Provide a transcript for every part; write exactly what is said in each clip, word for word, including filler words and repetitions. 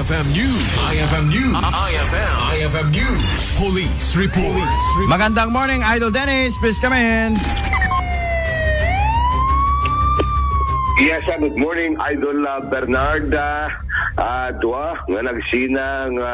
F M News. I F M News. I F M. I F M News. Police report. Magandang morning, Idol Dennis. Please come in. Yes, uh, good morning, Idol, uh, Bernard. Uh, uh, dua nga nagsina nga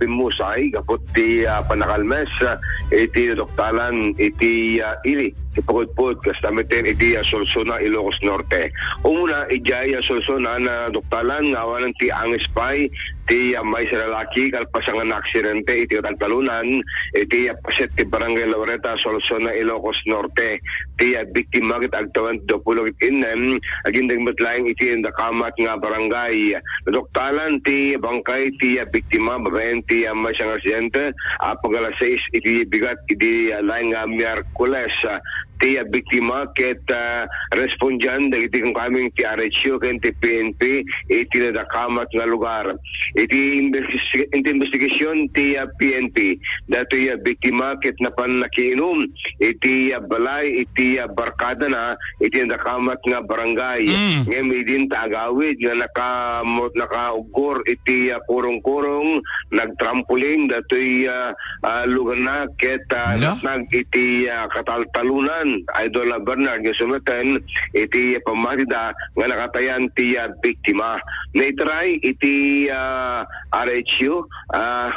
pimmusay gapu ti, uh, panakalmes, uh, iti naduktalan iti, uh, ili ti pagudpod, kasta met iti, uh, Solsona, Ilocos Norte. Umuna, idiay, uh, Solsona, naduktalan nga awanan ti angis pay ti, ah, maysa a lalaki kalpasan nga naaksidente iti kataltalunan iti, ah, paset ti Barangay Laureta, Solsona, Ilocos Norte. Ti, ah, biktima ket agtawen ti duapulo ket innem, agindeg met laeng iti nakamat nga barangay. Naduktalan ti bangkay ti, ah, biktima babaen ti, ah, maysa nga aksidente, ah, pag alas sais iti bigat iti, ah, laeng nga Miyerkules. Ah, ti, ah, biktima ket, ah, respondian dagiti kamkameng ti R H U ken ti P N P iti nadakamat nga lugar. Iti imbestis-, iti investigasyon ti, ah, P N P, datoy, ah, biktima ket napan nakiinum iti, ah, balay iti, ah, barkadana iti nadakamat nga barangay. Mm. Ngem idin ta agawid nga naka-, nakauggor iti, ah, kurong-kurong, nagtrampoline datoy, ah, ah, lugarna ket, ah, Hala? natnag iti, ah, kataltalunan, Idol Bernard, nga sumeten iti pammatida nga nakatayan ti, ah, biktima. Naitaray iti, ah, R H U, ah,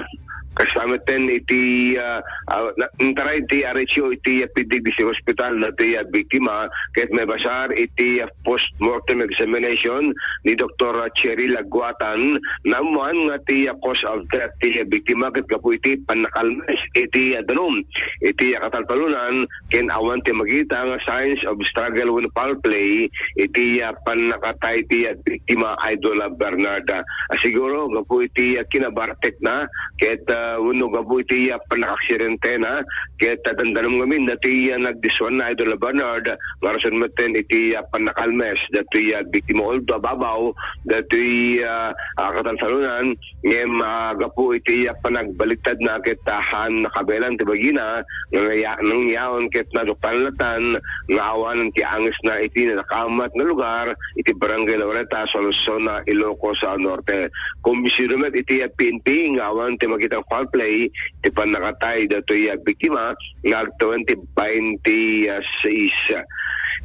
kasta met iti, ah, ah, na-, naitaray ti R H U iti, ah, Piddig District Hospital datoy, ah, biktima ket maibasar iti, ah, postmortem examination ni Doktor Cherry Laguatan, naammuan nga ti, ah, cause of death ti, ah, biktima ket gapu iti pannakalmes iti, ah, danum iti, ah, kataltalunan ken awan ti makita nga signs of struggle wenno foul play iti, ah, pannakatay ti, ah, biktima, Idol, ah, Bernard. Ah, siguro gapu iti, ah, kinabartekna ket, ah, wenno gapu iti, ah, pannakaaksidentena ket, ah, dandanum ngamin dati, ah, nagdiswan na, Idol, ah, Bernard, nga rason metten iti, ah, pannakalmes datoy, ah, biktima, although ababaw datoy, ah, ah, kataltalunan, ngem, ah, gapu iti, ah, panagbaliktadna ket, ah, han nakabelan ti bagina nga nangya-, nangyaon ket naduktalan latta nga awanen ti angisna iti nadakamat nga lugar iti Barangay Laureta, Solsona, Ilocos, ah, Norte. Kumbinsido met iti, ah, P N P nga awan ti makita nga foul play ti pannakatay datoy, ah, biktima nga agtawen ti bainti sais.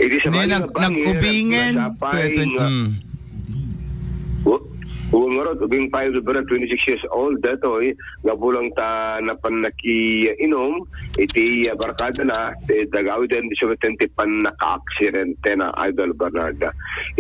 Iti sabali nag-, nga bangir, nagkubingen, nasapay twe-, twe-, nga, mm. Wa-, wa ngarud, ubing pay, sobra twenty-six years old, datoy, gapu lang ta napan nakiinom, iti, ah, barkadana, ti dagawiden, ti sumeten ti pannakaaksidentena, Idol Bernard.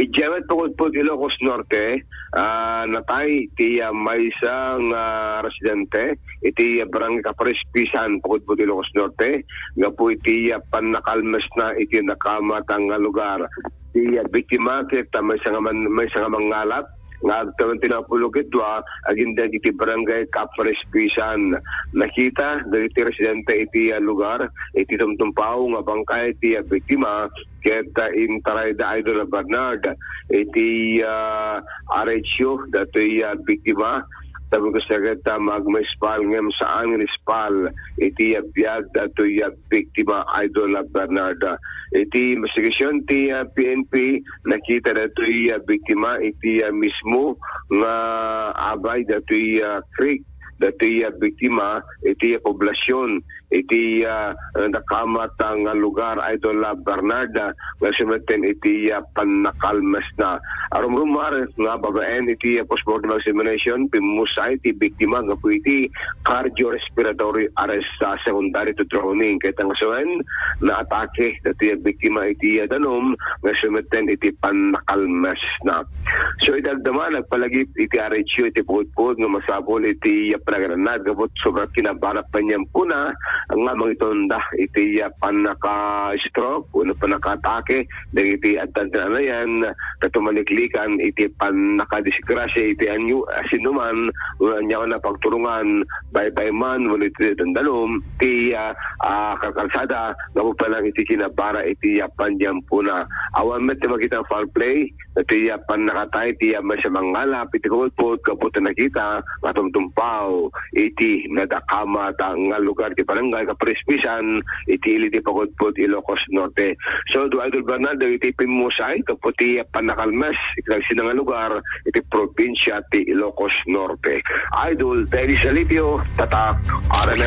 Idiay met pagudpod Ilocos Norte, ah, natay ti, ah, maysa nga residente, iti Barangay Capares Pisan, pagudpod Ilocos Norte, gapu iti, ah, pannakalmesna iti nakamat nga lugar. Ti, ah, biktima ket, ah, maysa nga man-, maysa nga mangngalap nga agtawen ti napulo ket dua, agindeg iti Barangay Capares Pisan. Nakita dagiti residente iti, ah, lugar iti tumtumpaw nga bangkay ti, ah, biktima ket, ah, intarayda, Idol Bernard, iti, ah, R H U datoy, ah, biktima. Tapno kasta ket, ah, magmaispal ngem saan nga naispal iti, ah, biag datoy, ah, biktima, Idol, ah, Bernard. Iti investigasyon ti, ah, P N P, nakita datoy, ah, biktima iti, ah, mismo nga abay datoy, ah, creek, datoy, ah, biktima iti, ah, poblasyon iti, ah, nakamat nga lugar, Idol, ah, Bernard, ah, nga sumeten iti, ah, pannakalmesna. Arumrumar nga babaen iti, ah, postmortem examination, pimmusay ti biktima gapu iti cardiorespiratory arrest, ah, secondary to drowning. Ket nangasuan, naatake dati, ah, biktima iti, ah, danum nga sumeten iti pannakalmesna. So, iti agdama, nagpalagip iti R H U iti pagudpod nga masapul iti, ah, panagrannad gapu sobra kinabara paniampona nga mangitunda iti, ah, pannaka-stroke wenno pannakaatake dagiti addan ti nanayan, ta tumaliklikan iti pannakadisgrasia iti anyo-, asinnuman wenno aniaman a pagturungan, baybay man wenno iti dandanum ti, ah, ah, kalkalsada, gapu pay lang iti kinabara iti, ah, paniampona. Awan met ti makita a foul play, Iti pannakatay ti amin sa mangalap iti kagudpod gapu ta nakita nga tumtumpaw iti nadakamat nga lugar ti barangay Kaprispisan iti ili ti pagudpod Ilocos Norte. So, do Idol Bernardo, iti pimmusay gapu ti pannakalmes iti nagsina nga lugar iti probinsya ti Ilocos Norte. Idol Dennis Alipio, Tatak R M N.